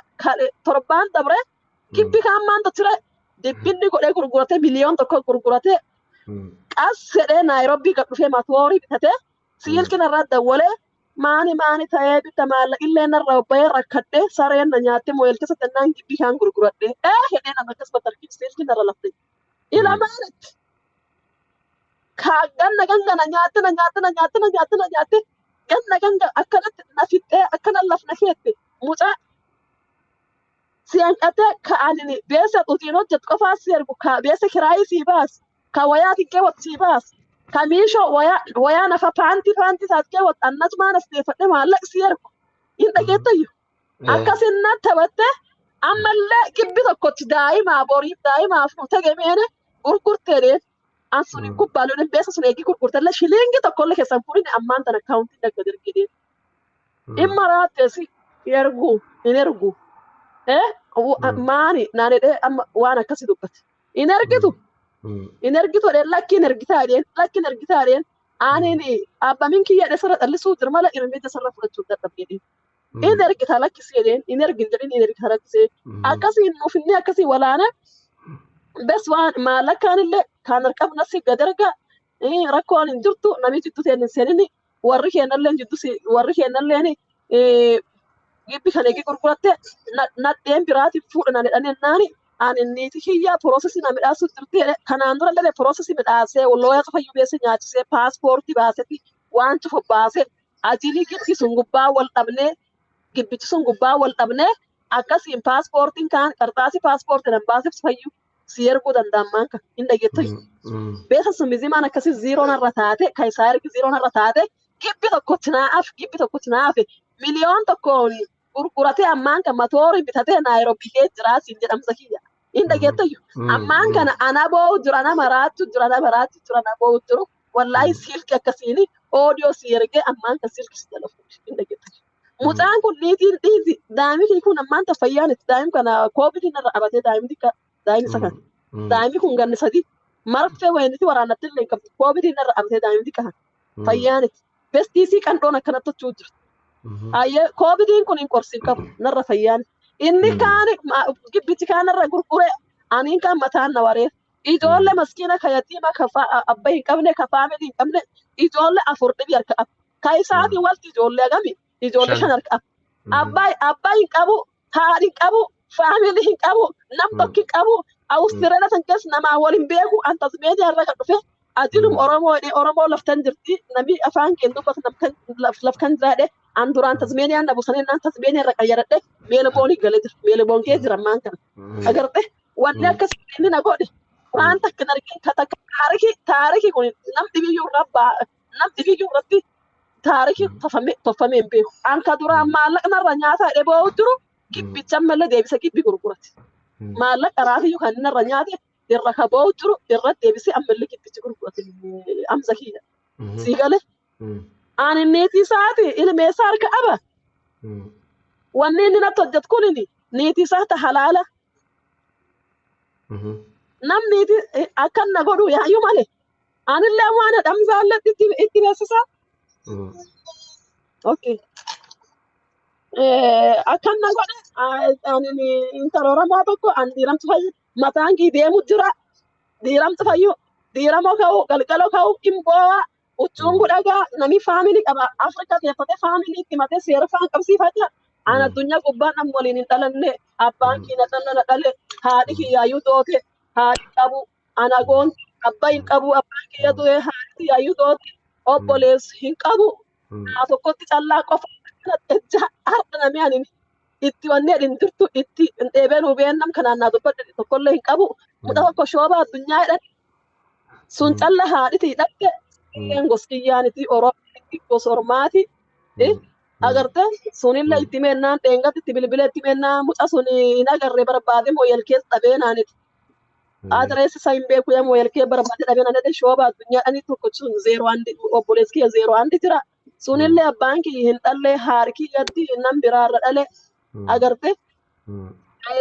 torbaan dabre gibbi kaan maanta ture dibbinni godhee gurgurate 1,000,000 gurgurate qas jedhee Naayiroobii gad dhufee matoorii bitatee siilkin irraa dawwalee maani maani ta'ee bitta maallaqillee narra obba'ee rakkadhee sareen na nyaattee mooyel keessatti ennaan gibbii kaan gurguradhee ee jedhee nama akkasuma tarkiif siilkin narra lafte. Ila maalitti kaa ganna ganga na nyaatte na nyaatte na nyaatte na nyaatte na nyaatte ganna ganga akkanatti na fixxee akkana lafna keette mucaa si hanqatee ka ani beesa utiin hojjetu qofaa si ergu ka beesa kiraayii sii baas ka wayaa xiqqee sii baas ka miishoo wayaa wayaa nafa paantii paantii taat kee wat annatumaan as deeffadhe maallaqa si ergu hin dhageettayyu akkasin na taphatte ammallee gibbi tokkotti daa'imaa boriif daa'imaaf nu tegemeene gurgurteedheen an sun hin kubbaaluun beesa sun eegii gurgurtellee shiliingi tokkollee keessan fuudhine ammaan tan akkaawuntii dhagga dirgideen. Dhimma raatteesi ergu hin ergu. Maani naan jedhee amma waan akkasii dubbate. Hin ergitu. Hin ergitu jedheen lakki hin ergitaa jedheen lakki hin ergitaa jedheen aniin abbamin kiyya jedhee sirra dhallisuu jira mala irmiija sirra fudhachuu dadhabne jedheen. Hin ergita lakkisi jedheen hin ergin jedheen hin ergita lakkisi. Akkasiin nuuf inni akkasii walaana bes waan maallaqaan illee kan harkafna si gad erga rakkoon hin jirtu namni jiddu ta'e hin seenini warri kennallee jiddu warri kennallee gibbi kan eegi gurguratte nadheen biraatiif fuudha na jedhanii naani ani niiti kiyyaa piroosesii na midhaasuu jirti jedhe kanaan dura illee piroosesii midhaasee looya cufayyuu beesse nyaachisee paaspoortii baaseeti waan cufa baasee ajilii gibbi sun gubbaa wal dhabnee gibbichi sun gubbaa wal dhabnee akkasiin paaspoortiin kaan qarxaasii paaspoortii nan baaseef cufayyuu si erguu danda'amaan kan hin dhageettu. Beesa sun mizimaan akkasii ziiroon irra taate kan isaa ergi ziiroon irra taate gibbi tokkotti naaf gibbi tokkotti naaf 1,000,000 gurguratee ammaan kan matoorii bitatee Naayiroobii kee jira siin jedhamsa kiyya. Hin dhageettu. Ammaan kana ana boo'u jira nama raattu jira nama raattu jira nama boo'u jiru. Wallaahi silki akkasiin oodiyoo si ergee ammaan kan silki si jala fuudhe hin dhageettu. Mucaan kun niitiin dhiisi daa'imni kun ammaan ta fayyaan itti daa'im kana koovidiin irra qabatee daa'imni daa'imni isa kana. Daa'imni kun ganni sadi marfee wayinitti waraannatti illee hin qabdu koovidiin irra qabatee daa'imni kana fayyaan itti. Bestiisii qandhoon akkanatti hojjechuu jirti. Ayyee koovidiin kun hin qorsiin qabu narra fayyaan. Inni kaan gibbichi kaan irra gurgure aniin kan mataan na wareef. Ijoollee maskiina ka yatiima ka abbaa hin qabne ka faamilii hin qabne ijoollee 4 dhibi harka qaba. Ka isaatiin walti ijoollee agami ijoollee 5 harka qaba. Abbaa hin qabu haadhi hin qabu faamilii hin qabu nam tokko hin qabu Awustiraaliyaa san keessa namaa waliin beeku an Tasmeeniyaa irra kan dhufe ajilum Oromoo jedhee Oromoo laftan jirti namni afaan keenya dubbatu laftan jira jedhee an duraan Tasmeeniyaan dhabu saneen naan Tasmeeniyaa irra qayyaradhe Meelboonii galee jira Meelboon kee jira ammaan kana agarte wanni akkasii inni na godhe waan takka hin argin ka takka taarikii kun nam dhibiyyuu irra nam dhibiyyuu irratti taarikii tofame hin beeku an ka duraan maallaqa narra nyaataa jedhee boo'u jiru gibbicha ammallee deebisa gibbi gurgurate. Maallaqa raafiyyuu kan inni irra nyaate irra ka boo'u jiru irra deebisee ammallee gibbichi gurgurate amsa kiyya. Sii galee? Ani niitii isaati ilma isaa harka qaba. Wanni inni natti hojjetu kun niitii isaa ta halaala. Namni akkan na godhu yaayyuu malee. Anillee waan dhamsaallee itti beeksisaa. Okay. Akkan na godhe ani intala Oromoo tokko ani diiramtu fayyu mataan kii deemu jira. Diiramtu fayyu diiramoo ka'u galgaloo ka'u hin boo'a. Huccuun gudhagaa namni faamilii qaba. Afrikaa teeffatee faamilii itti himatee seera faan qabsiifata. Ani addunyaa gubbaan amma waliin hin dhalanne abbaan kii na dhalla na dhale haadhi kiyyaayyuu doote haadhi qabu ana goon abbaa hin qabu abbaan kiyya du'e haadhi kiyyaayyuu doote obboleessi hin qabu. Naa tokkotti callaa qofa ejja har'a namni ani itti wanni hin jirtu itti hin dheebeen hubeen nam kanaan naa dubbadhe tokkollee hin qabu. Mucaa tokko shooba addunyaa jedhan sun calla haadhiti hidhatte gos kiyyaaniti Oromooti gos Ormaati. Agarte sunillee itti mennaan dheengatti itti bilbilee itti mennaan muca sun hin agarre barbaade mooyal keessa dhabee naaniti. Adreessi isaa hin beeku yaa mooyal kee barbaade dhabee naaniti shooba addunyaa dhani tokko sun 01 obboleessi kiyya 01 jira. Sunillee abbaan kiyya hin dhallee haadhi kiyyatti nam biraarra dhale agarte.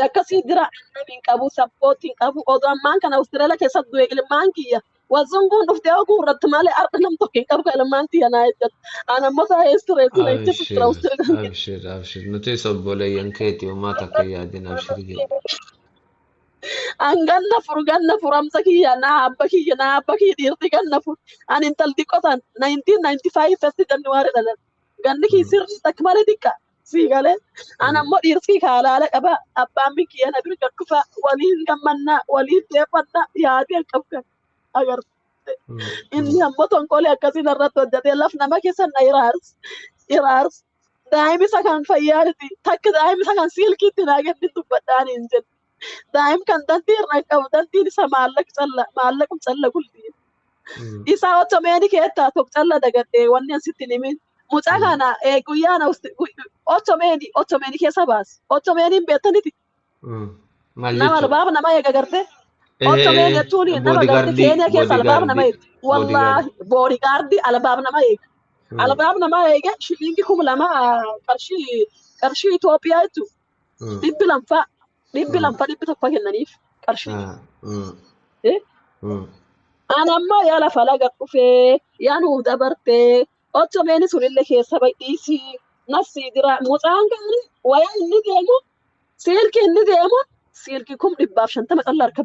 Akkasii jira nam hin qabu sappooti hin qabu oduu ammaan kana Awustiraaliyaa keessatti du'e ilmaan kiyya. Wazunguun dhuftee oguu irratti malee har'a nam tokko hin qabu kan ilmaan kiyya naa jechuudha. Ani ammoo saa eestireetii na itti sutura Awustiraaliyaa. Abshir, abshir. Nuti obboleeyyan keeti uumaa takka yaadin abshir jedhe. An ganna fur ganna fur amsa kiyya naa abba kiyya naa abba kiyya dhiirti ganna fur. Ani intal xiqqoo ta'an 1995 first January dhalan. Ganni kiyya sirri takka malee xiqqa. Sii galee. An ammoo dhiirsi kaalaala qaba abbaan kiyya na bira dhufa waliin gammannaa waliin deeffannaa yaadee hin qabu kan agarte. Inni ammoo tonkolee akkasiin irratti hojjetee laf nama keessa na iraars. Daa'imni isa kan fayyaaniti takka daa'imni isa kan silkiitti naa kenni dubbadhaan hin jedhu. Daa'im kan dantii irra hin qabu dantiin isa maallaqum calla gulti. Isaa otoo meeni keettaa tokko calla dagadhee wanni asitti hin himin. Mucaa kana guyyaan otoo meeni keessa baase. Otoo meeni hin beektaniti. Maal Nama jechuudha? albaaba nama eega gartee. Otoo meeni jechuun nama gartee Keeniyaa keessa albaaba nama eega. Wallaahi boodigaardii albaaba nama eega. Albaaba nama eega shilingi 2000 qarshii Itoophiyaa jechuudha. Dhibbi lamfaa dhibbi lamfaa dhibbi tokko kennaniif qarshii. Ani ammoo yaa lafa laga dhufee yaa nuu dabartee otoo meeni sunillee keessa baay'isii nasii jira mucaan gaari wayaa inni deemu silki inni deemu silki 150,000 callaa harka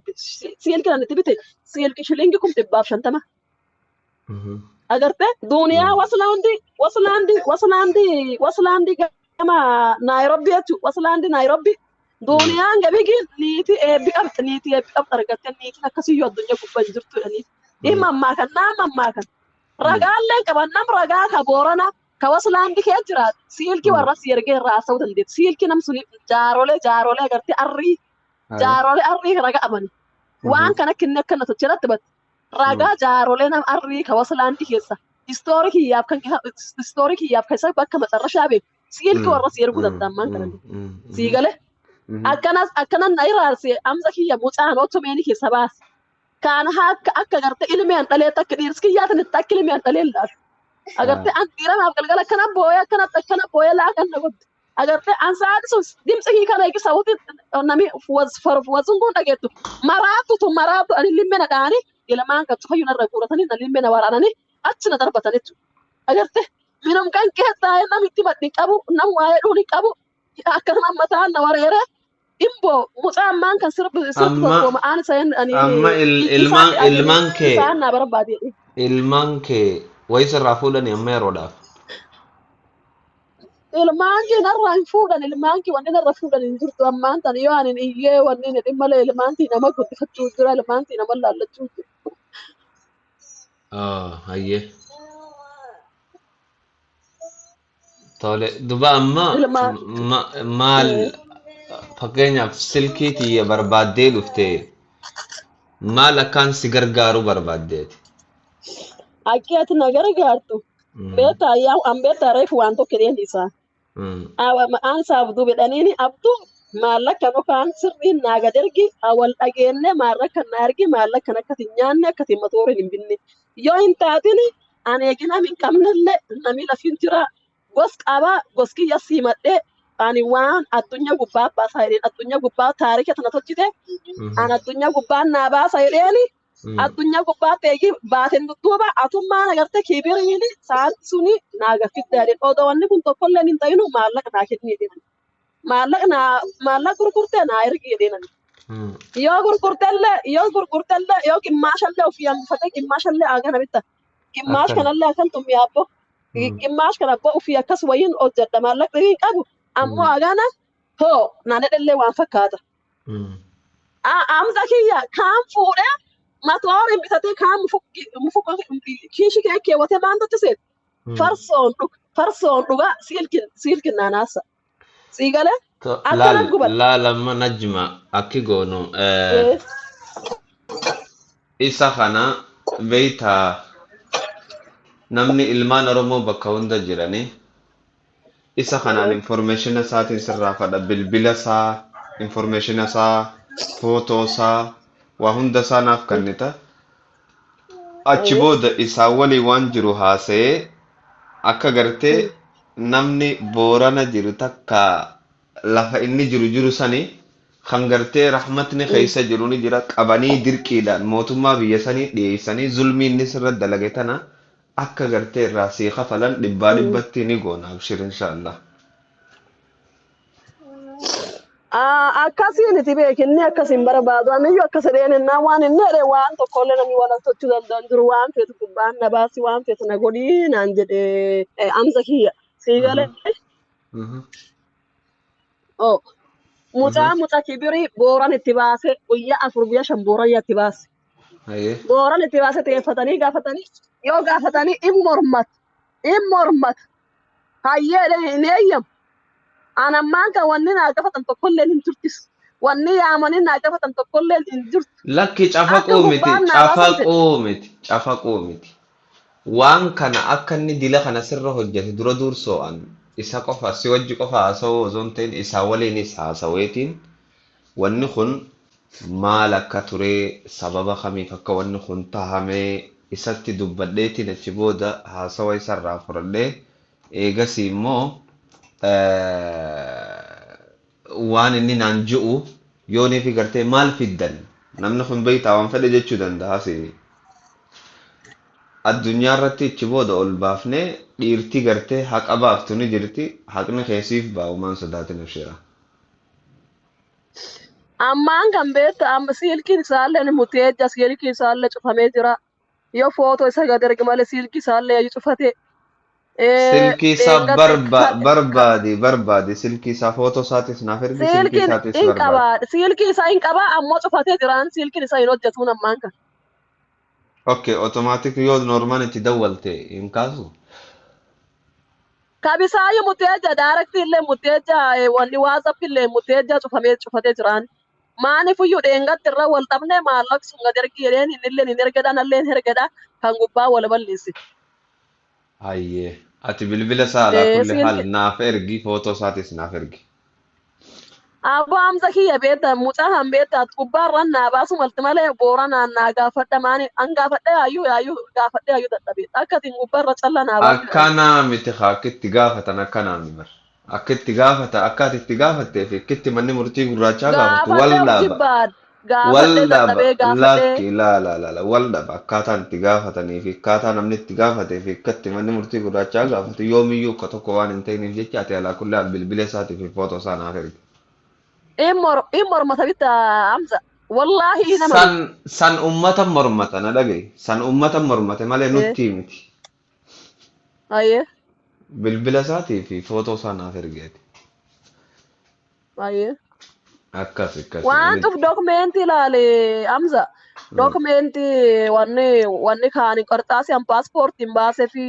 silki nan itti bite silki shilingi 150,000. Agartee duuniyaa waslaandi waslaandi waslaandi waslaandi gama Nairobi jechuudha waslaandi Nairobi duuniyaan gabigi niitii eebbi qabdi niitii eebbi qabdi argattee niitiin akkasiyyuu addunyaa gubbaa hin jirtu jedhanii. Dhimma ammaa kan nama ammaa kan ragaallee qaban nam ragaa ka Boorana ka waslaandi kee jiraatu silki warra si ergee irraa haasa'uu dandeetti silki nam suni jaarolee jaarolee agartee arrii jaarolee arrii raga qabani waan kana kinni akkana tochirratti batte ragaa jaarolee nam arrii ka waslaandi keessa istoorii kiyyaaf kan istoorii kiyyaaf kan isa bakka maxarrashaa beeku silki warra si erguu danda'an kana sii galee akkanas akkanan na iraarse amza kiyya mucaan otoo meeni keessa baase kaan akka akka gartee ilmi an dhalee takka dhiirsi kiyyaatin itti akka ilmi an dhalee laatu agartee an dhiiramaaf galgala akkana booyee akkana akkana booyee laa kan na godhe agartee an sa'aati sun dimtsi kii kana eegi sawuti nami wazunguun dhageettu maraatu tu maraatu ani limme na dhaani ilmaan kan cufayyuu narra guuratanii na limme na waraananii achi na darbatan jechuudha agartee minum kan kee taa'ee namitti maddi qabu nam waa'ee dhuuni qabu akkanuma mataan na wareere imbo mucaan maan kan sirbi sirbi Amma tokko ma'aan isa ani amma ilmaan ilmaan kee isaan na barbaade. ilmaan kee wayii sirraa fuudhani amma yeroodhaaf. Ilmaan kee narraa hin fuudhan ilmaan kee wanni narra fuudhan hin jirtu ammaan tan yoo ani iyyee wanni hin dhimma malee ilmaan tii nama guddifachuu jira ilmaan tii nama laallachuu jira. Hayyee. Tole duba amma Ilmaan maal fakkeenyaaf silkii tiyya barbaaddee dhufte maal akkaan si gargaaruu barbaaddeeti? Akki ati na gargaartu beektaa yaa an beektaa reefu waan tokko dheen isaa. Ma'aan isaa abduu jedhaniini abduu maallaqa yookaan sirriin naa gad ergi wal dhageenne maallaqa na ergi maallaqa akka hin nyaanne akka hin matoorin hin binne yoo hin taatin ani eegina hin qabnellee nami lafin jira gos qabaa gos kiyya siimadhee ani waan addunyaa gubbaa baasaa jedheen addunyaa gubbaa taarika tana tolchite ani addunyaa gubbaa naa baasa jedheeni addunyaa gubbaa eegi baateen dudduuba atummaan agartee kibiriin sa'aati suni naa gaffidda jedheen odoo wanni kun tokkollee hin ta'inu maallaqa naa kenni jedheen maallaqa naa maallaqa gurgurtee naa ergi jedheen yoo gurgurtellee yoo gurgurtellee yoo qimmaashallee ofii hambifatee qimmaashallee agana bitta qimaash Akkana. kanallee akkan tummi abbo qimaash kana abbo ofii akkas wayiin hojjedha maallaqa hin qabu ammoo agana hoo naan edhellee waan fakkaata. Amza kiyya kaan fuudhee matoorin bitatee kaan mufuka kiishi kee keewwatee maan tottise farsoon dhuga farsoon dhuga siilkin siilkin naanaasa. Siigalee akkana Laal gubadha. laal amma Najma akki goonu isa kana beeytaa namni ilmaan Oromoo bakka hunda jiranii isa kanaan information isaatiin sirraa fadha bilbila isaa information isaa footoo isaa waa hunda isaa naaf kennita achi booda isaa walii waan jiru haasa'ee akka gartee namni Boorana jiru takka lafa inni jiru jiru sani kan gartee rahmatni keessa jiru ni jira qabanii dirqiidhaan mootummaa biyya sanii dhiyeessanii zulmii inni sirra dalage tana akka gartee irraa sii kafalan dhibbaa dhibbatti ni goona abshir inshaallah. Akkasiin itti beekinni akkasin barbaadu aniyyuu akkas jedheen innaa waan inni jedhe waan tokkollee namni waan tolchuu danda'an jiru waan feetu gubbaan na baasi waan feetu na godhii naan jedhe amsa kiyya sii galee. Oh. Mucaa mucaa kibirii booran itti baase guyyaa 4 guyyaa 5 booran itti baase. Hayyee. Booran itti baase xiyyeeffatanii gaafatanii yoo gaafatanii in mormatu in mormatu hayyee hin eeyyamu. An ammaan kan wanni naa gaafatan tokkollee hin jirtis. Wanni yaamanii naa gaafatan tokkollee hin jirtu. Lakki Akka cafaquu miti gubbaan naa baasan fedhe. cafaquu miti cafaquu miti. Waan kana akka inni dila kana sirra hojjete dura dursoo an isa qofa si wajji qofa haasawuu osoo hin ta'in isaa waliinis haasaweetiin wanni kun maal akka ture sababa kamiif akka wanni kun tahamee isatti dubbadheetiin achi booda haasawa isarraa fudhadhee eegasii immoo Waan inni naan ji'u yoonii fi gartee maal fiddan namni kun beektaa waan fedhe jechuu danda'a si. Addunyaa irratti ichi booda ol baafnee dhiirti gartee haqa baaftu ni jirti, haqni keessiif baa'u maan sodaatin abshiraa. Ammaan kan beekta amma silkiin isaallee ni mutee jira, silkiin isaallee cufamee jira. Yoo footoo isa gad erge malee silkii isaallee iyyuu cufate. Silkii isaa barbaadi barbaadi, silkii isaa footoo isaatis naaf ergi, silkii Silkiin isaatis hin barbaadi. qabaa, silkii isaa hin qabaa ammoo cufatee jiraan, silkiin isaa hin hojjetuun ammaan kan. Okay, automatic yoo normaan itti dawwalte hin kaasu. Kabisaayyuu mutee jira, daarektii illee mutee jira, wanni waazap illee mutee jira, cufamee cufatee jiraan. Maaliif iyyuu dheengatti irra wal dhabne maallaqa sun gad ergi jedheen inni illee hin ergedha nallee hin ergedha kan gubbaa wal balleesse. Hayyee. Ati bilbila isaa alaa kulli haal naaf ergi, footoo isaatis naaf ergi. Abbo Hamza kiyya beekta, mucaa kan beekta, gubbaarraan naa baasu malti malee boora naan naa gaafadha, maani an gaafadhe yaayyuu yaayyuu gaafadhe yaayyuu dadhabe akka atiin gubbaarra callaa naa baasu. Akkanaa miti haa, akka itti gaafatan akkanaa mi bar. Akka itti gaafata, akka ati itti gaafattee fi akka itti manni murtii gurraachaa gaafatu wal Gaafadhee of dhaba. jibbaad Wal gaafadhee dhaba dadhabee gaafadhee. Lakki, laa laa laa laa, wal dhaba. Akkaataan itti gaafatanii fi akkaataa namni itti gaafatee fi akka itti manni murtii gurraachaa gaafatu yoomiyyuu akka tokko waan hin ta'iniif jecha ati alaa kulli haal bilbila isaatii fi footoo isaa naaf ergi. In mormata bitta Hamza, wallaahi nama San san ummata mormata, na dhaga'i. San ummata mormate malee nutti miti. Ayyee. Bilbila isaatii fi footoo isaa naaf ergeeti. Ayyee. Akkas akkas. Waan cuf dokumentii ilaale Hamza. Dokumentii wanni kaani qarxaasii an paaspoortiin baasee fi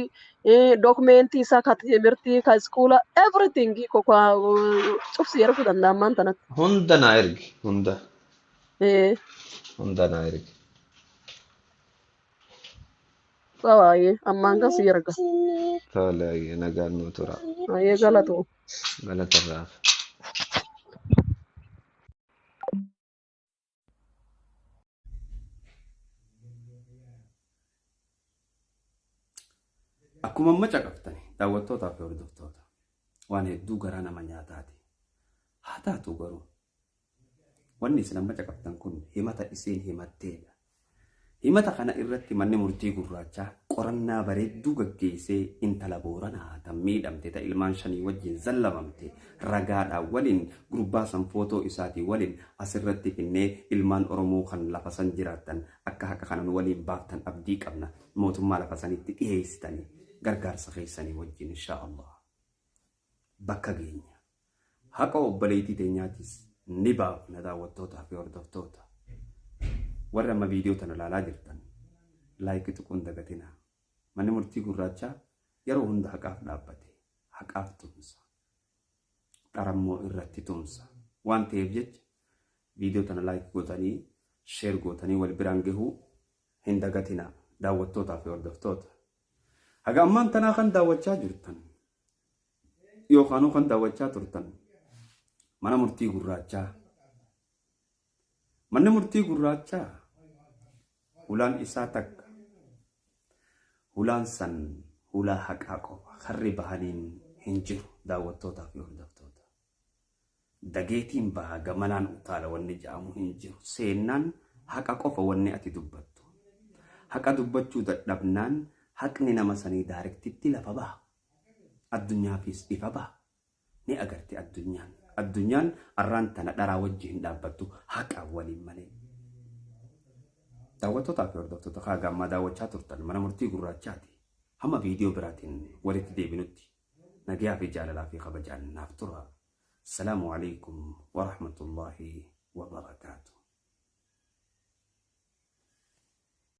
dokumentii isaa ka timirtii ka iskuula everything cufsi erguu danda'a ammaan tanatti. Hunda naa ergi, hunda. Hunda naa ergi. Sawa, ayyee, ammaan kan si erga. Tole, ayyee, nagaan nuu tura. Ayyee, galatu. Galata irraa. Akkuma amma caqaftani daawwattootaa fi hordoftoota, waan hedduu garaa nama nyaataati. Haa taatu garuu wanni isin amma caqaftan kun himata isiin himatteedha. Himata kana irratti manni murtii gurraachaa qorannaa bareedduu gaggeessee intala Booranaa tan miidhamte, ta ilmaan shanii wajjin zallamamte, ragaadhaan waliin gurbaa san footoo isaatii waliin asirratti finnee ilmaan Oromoo kan lafa san jiraattan akka haqa kanan waliin baaftan abdii qabna. Mootummaa lafa sanitti dhiyeessitanii gargaarsa keessanii wajjin insha Allah bakka geenya. Haqa obboleettii teenyaatis ni baafna. Daawwattootaa fi hordoftoota. Warri amma viidiyoo tana ilaalaa jirtan like tuquun dagatinaa. Manni murtii gurraachaa yeroo hunda haqaaf dhaabbate, haqaaf tumsa. Dharammoo irratti tumsa. Waan ta'eef jecha viidiyoo tana like gootanii share gootanii wal biraan gahuu hin dagatinaa, daawwattootaa fi hordoftoota. Haga ammaan tanaa kan daawwachaa jirtan yookaan kan daawwachaa turtan mana murtii gurraachaa. Manni murtii gurraachaa hulaan isaa takka. Hulaan san hulaa haqaa qofa. Karri bahaniin hin jiru, daawwattootaa fi hordoftoota. Dageetiin baha gamanaan utaala wanni jedhamu hin jiru. Seennaan haqa qofa wanni ati dubbattu. Haqa dubbachuu dadhabnaan haqni nama sanii daarektitti lafa baha. Addunyaafis ifa baha. Ni agarti addunyaan. Addunyaan arraan tana dharaa wajji hin dhaabbattu, haqa waliin malee. Daawwattootaa fi hordoftoota kaa gammaa daawwachaa turtan mana murtii gurraachaati. Hamma viidiyoo biraatiin walitti deebinutti nagayaa fi jaalalaa fi kabajaan naaf tura. Salaamu alaikum wa rahmatullahi wa barakaatuh.